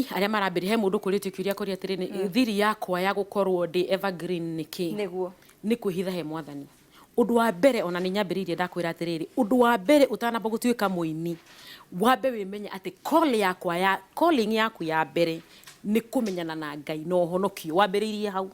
Aini arĩa marambĩrĩria, he mũndũ kũrĩtie kĩũria kũrĩa atĩrĩrĩ, thiri yakwa ya gũkorwo ndĩ evergreen nĩ kĩ? Nĩ kwĩhitha he Mwathani. Ũndũ wa mbere, ona nĩ nyambĩrĩirie ndakwĩra atĩrĩrĩ, ũndũ wa mbere ũtanamba gũtuĩka mũini, wambe wĩmenye atĩ call yakwa ya calling yaku ya mbere nĩ kũmenyana na Ngai na ũhonokio wambĩrĩirie hau.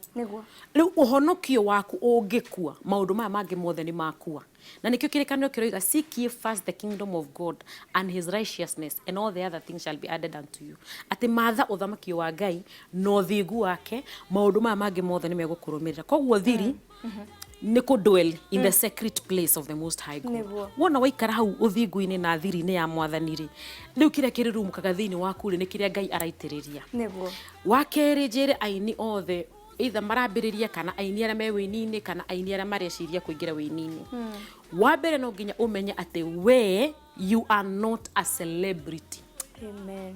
Rĩu ũhonokio waku ũngĩkua, maũndũ maya mangĩ mothe nĩ makua. Na nĩkĩo Kĩrĩkanĩro kĩroiga, "Seek ye first the kingdom of God and his righteousness, and all the other things shall be added unto you." Atĩ matha ũthamaki wa Ngai na ũthingu wake, maũndũ maya mangĩ mothe nĩ megũkũrũmĩrĩra. Koguo thiri nĩ kũ dwell in the secret place of the Most High God. Wona waikara hau ũthingu-inĩ na thiri-inĩ ya Mwathani rĩ, rĩu kĩrĩa kĩrĩrumũkaga thĩinĩ waku rĩ, nĩ kĩrĩa Ngai araitĩrĩria. Wa kerĩ, njĩre aini othe, either marambĩrĩria kana aini arĩa me wĩini-inĩ kana aini arĩa mareciria kũingĩra wĩini-inĩ, wa mbere no nginya ũmenye atĩ we, you are not a celebrity. Amen.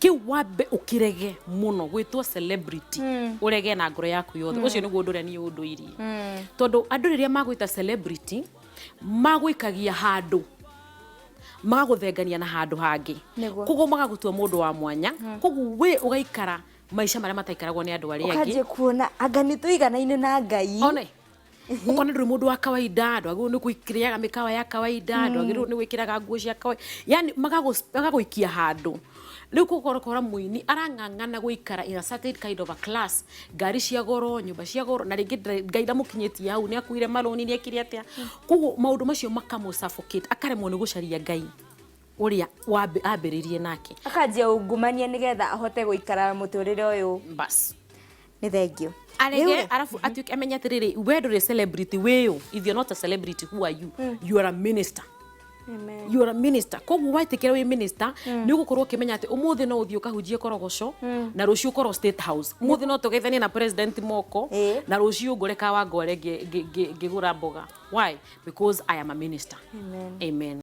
Kĩu wambe ũkĩrege mũno gwĩtwo celebrity, ũrege na ngoro yaku yothe. Ũcio nĩguo ũndũ ũrĩa niĩ ũndũirie, tondũ andũ rĩrĩa magwĩta celebrity magwĩkagia handũ, magagũthengania na handũ hangĩ. Koguo magagũtua mũndũ wa mwanya, koguo we ũgaikara maica marĩa mataikaragwo nĩ andũ arĩa angĩ. Ũkanjia kuona anga nĩ tũiganaine na Ngai. One ũkona ndũrĩ mũndũ wa kawaida, ndwagĩrĩirwo nĩ kũrĩaga mĩkawa ya kawaida, ndwagĩrĩirwo nĩ gwĩkĩraga nguo cia kawaida, yani magagũikia handũ. Rĩu kũgorokora mũini arang'ang'ana gũikara in a certain kind of a class, ngari cia goro, nyũmba cia goro, na rĩngĩ Ngai ndamũkinyĩtie hau, nĩ akuire marũni, nĩ ekire atĩa. Koguo maũndũ macio makamũ suffocate, akaremwo nĩ gũcaria Ngai ũrĩa ambĩrĩirie nake. Akanjia ungumania nĩgetha ahote gũikara mũtũrĩre ũyũ. Bas. Nĩ thengio. Arege. Rĩu-rĩ, Arabu atuĩke amenye atĩrĩrĩ, we ndũrĩ celebrity wĩyũ. If you're not a celebrity, who are you? You are a minister. Amen. You are a minister. Koguo wetĩkĩra wĩ minister, nĩ ũgũkorwo ũkĩmenya atĩ ũmũthĩ no ũthiĩ ũkahunjie Korogoco na rũciũ ũkorwo State House. Ũmũthĩ no tũgeithanie na president moko na rũciũ ngũre Kawangware ngĩgũra mboga. Why? Because I am a minister. Amen. Amen.